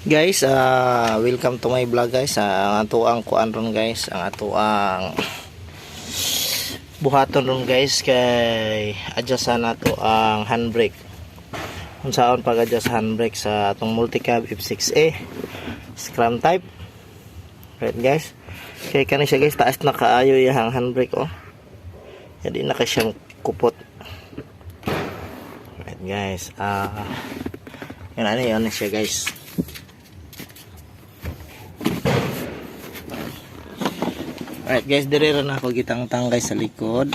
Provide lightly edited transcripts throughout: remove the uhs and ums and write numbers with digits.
Guys, welcome to my vlog, guys. Ang ato ang kuan ron, guys, ang ato ang buhaton ron, guys, kay adjustan nato ang handbrake. Unsaon pag-adjust handbrake sa atong multicab F6A scram type. Right, guys. Kay kani siya, guys, taas na kaayo iyang handbrake, oh. Jadi na kay siyang kupot. Right, guys. Yan ano yun siya, guys. Alright, guys, dire ra na ako gitangtang, guys, sa likod.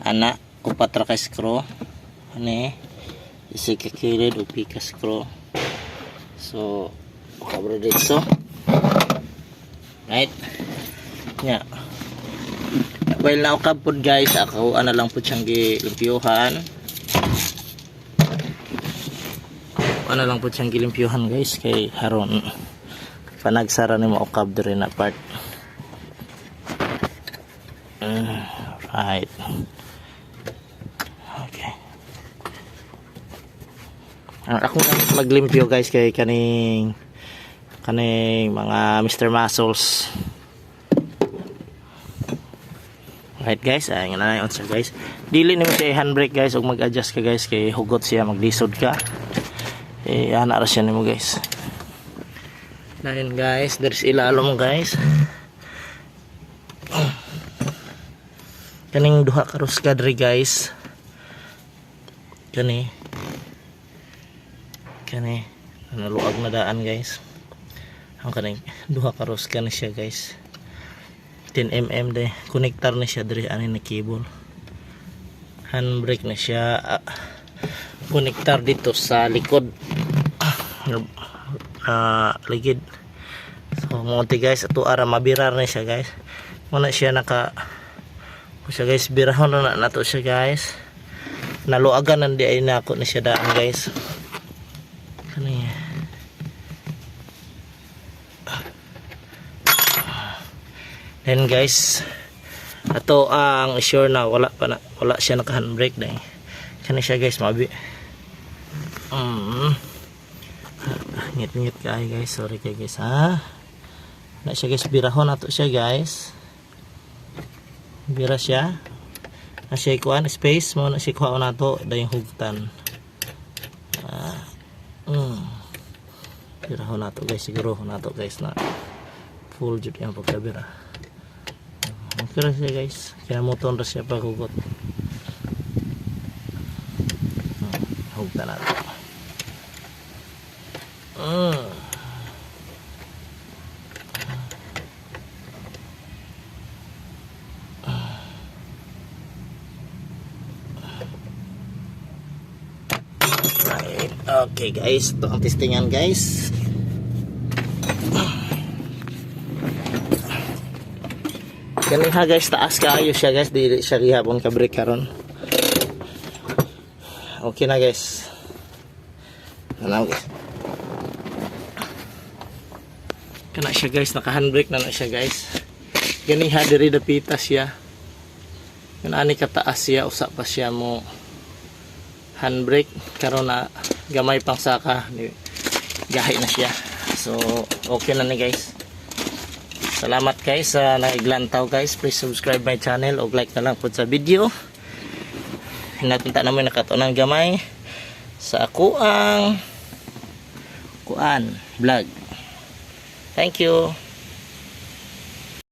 Ana, upat ra ka screw. Ani, isa ka kilid ug pika screw. So, kabro dito. Right? Nya. Well, now pod, guys, ako ana lang pud siyang gilimpyuhan. Ana lang pud siyang gilimpyuhan, guys, kay haron panagsara nimo ukab diri na part. Right. Okay. Ang akong gamit maglimpyo, guys, kay kaning kaning mga Mr. Muscles. Right, guys, ay nga na yun siya, guys. Dili nimo siya i-handbrake, guys, ug mag-adjust ka, guys, kay hugot siya, maglisod ka. Eh ana ra siya nimo, guys. Dayon, guys, there's ilalom, guys. Kaning duha ka ruska diri, guys. Kani. Kani naluag na daan, guys. Ang kaning duha ka ruska na siya, guys. 10 mm de connector na siya diri ani na cable. Handbrake na siya, connector dito sa likod. Ligid. So mo, guys, ato ara mabirar na siya, guys. Muna siya naka siya, guys, birahon na nato siya, guys. Naluagan nandi ay nako na siya daan, guys. Kani. Then, guys, ato ang sure na wala pa na, wala siya naka handbrake dahil. Kani siya, guys, mabi. Ngit-ngit kay, guys. Sorry kay, guys, ha. Na siya, guys, birahon nato siya, guys. Bira siya. Na siya kuan space mo na siya kuha nato dayong hugtan. Birahon nato, guys, siguro nato, guys, na full jud yung pagkabira. Okay ra siya, guys. Kinamuton ra siya paghugot. Hugtan nato. Right. Okay, guys, ito ang testingan, guys. Kaniha, guys, taas kaayo siya, guys, dili siya gihapon ka break karon. Okay na, guys. Ano, guys? Kana siya, guys, naka handbrake na na siya, guys. Ganiha diri dapita siya. Kana ani kataas siya, usa pa siya mo handbrake karon na gamay pang saka ni gahi na siya. So okay na ni, guys. Salamat, guys, sa naiglantaw, guys. Please subscribe my channel o like na lang po sa video. Hinatinta naman nakatunan gamay sa ako ang kuan vlog. Thank you.